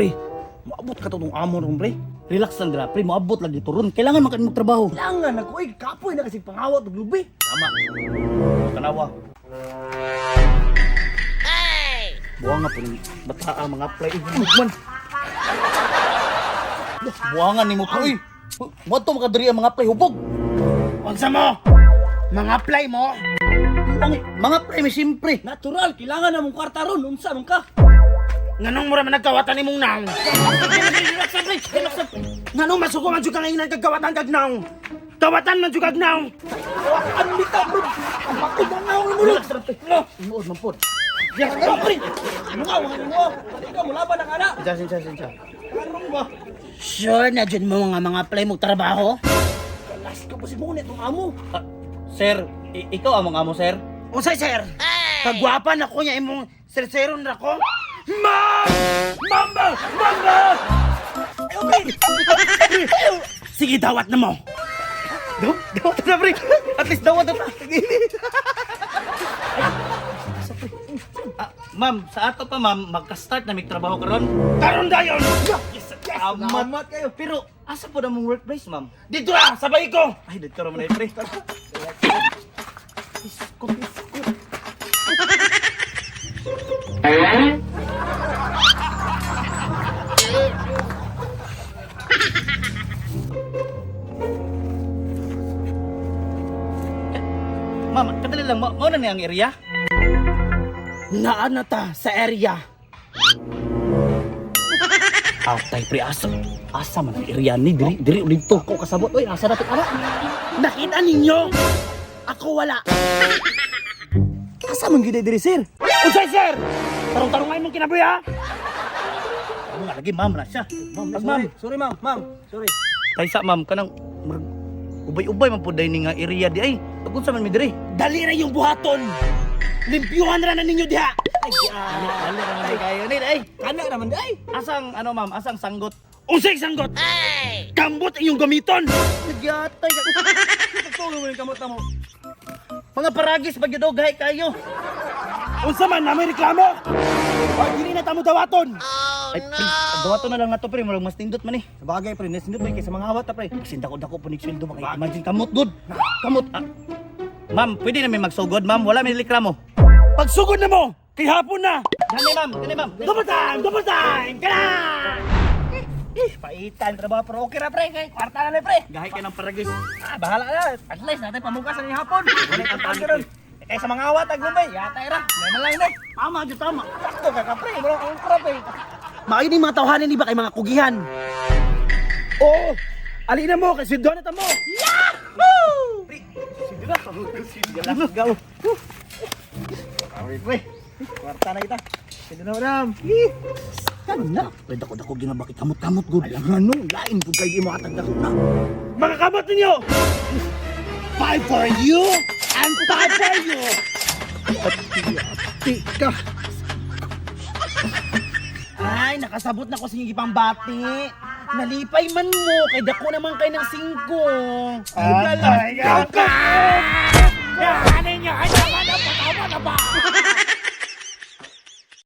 Pre, maabot ka to tong amo ron, pre. Relax lang dira, pre, moabot lagi to ron. Kailangan man ka trabaho. Kailangan ako, eh, kapoy na kasi pangawat og lubi. Tama. Tanawa. Buwanga po ni bata ang mga apply. Uy, man. Buwangan nimo po uy. Mo to makadiri ang mga apply hubog. Unsa mo? Mga apply mo? Ang mga apply mi siyempre. Natural, kailangan na mong kwarta ron. Unsa man ka? Nganong mura man nagkawatan nimong naong? Relax lang, pre. Relax lang. Nganong masuko man jud ka ngayon nagkawatan kag naong? Kawatan man jud kag naong. Ano bitaw, bro? Ako na nga mo. Relax lang, pre. Inuod man pod. Yes, bro, pre. Ano nga, ano nga? Dali ka, mulaban ang ana. Sinsa, sinsa, sinsa. Karong ba? Sure na jud mo nga mga apply mo trabaho? Kalas ka pa si Monet tong amo. Ah, sir, ikaw among amo, sir. Unsay sir? Kagwapa na ko niya imong serseron ra ko. Ma'am! Mamba! Mamba! Ay, pre. Sige, dawat na mo. Dawat na, pre. At least dawat na ta. Ah, ma'am, sa ato pa ma'am, magka-start na may trabaho karon. Karon dayon. Yes, salamat kayo. Pero asa po na mong workplace, ma'am? Dito ra, sabay ko. Ay, dito raman na pre. Isko, isko. Ma'am, kadali lang, mao na niya ang area? Naa na ta sa area. Atay pre, asa. Asa man ang area ni diri diri ulit to. Ko kasabot oy, asa dapat ana? Nakita ninyo? Ako wala. Asa man gyud diri, sir? Unsay sir? Tarong-tarong ay mong kinabuhi ha? Amo nga lagi ma'am na siya. Ma'am, Ma'am. sorry. Sorry, ma'am. Ma'am, sorry. Kaysa ma'am kanang murag ubay-ubay man pud ni nga area di ay. Pag unsa man mi diri? Dali ra yung buhaton. Limpyuhan ra na ninyo diha. Ay, dali ra man kayo ni ay. Kana naman di ay. Asang ano ma'am, asang sanggot? Unsay sanggot? Kambot inyong gamiton. Nagyatay ka. Tugtugin mo yung kamot na mo. Mga paragis pag yun, gahi kayo. Unsa man na may reklamo? Wag dili na tamo dawaton. Ay, pre, dawato na lang nato pre, murag mas nindot man eh. Sa bagay, pre, nasindot ba kaysa mga hawat ta, pre. Kasi dako-dako po ni sweldo ba imagine kamot good. Kamot. Ah. Ma'am, pwede na may magsugod, ma'am. Wala may reklamo. Pagsugod na mo, kay hapon na. Dani ma'am, dani ma'am. Double time, double time. Kana! Eh, paitan trabaho pero okay ra pre kay kwarta na ni pre. Gahi ka ng paragis. Ah, bahala na. At least natin pamukasan ni hapon. Wala kang Ang tani, karon. Kaysa mga awat ag lumbay, yata ra. Yan na lang ni. Tama, jud tama. Sakto ka ka pre, wala kang krap eh. Maayo ni mga tawhanan ni ba kay mga kugihan? Oo. Alina mo kay si Donat mo. Sige na, Let's go. Pre, pre. Kwarta na kita. Sige na, madam. Eh, Kana. Pre, dako-dako ginabaki kamot-kamot good. Alam nga no, lain pud kay di mo atag dako na. Mga kamot ninyo. Five for you and five for you. Ti ka. Ay, nakasabot na ko sa inyong ipambati. Nalipay man mo, kay dako naman kay ng singko. Ay, Ay, ka! Ano niya? Ay, tama na ba? Tama na ba?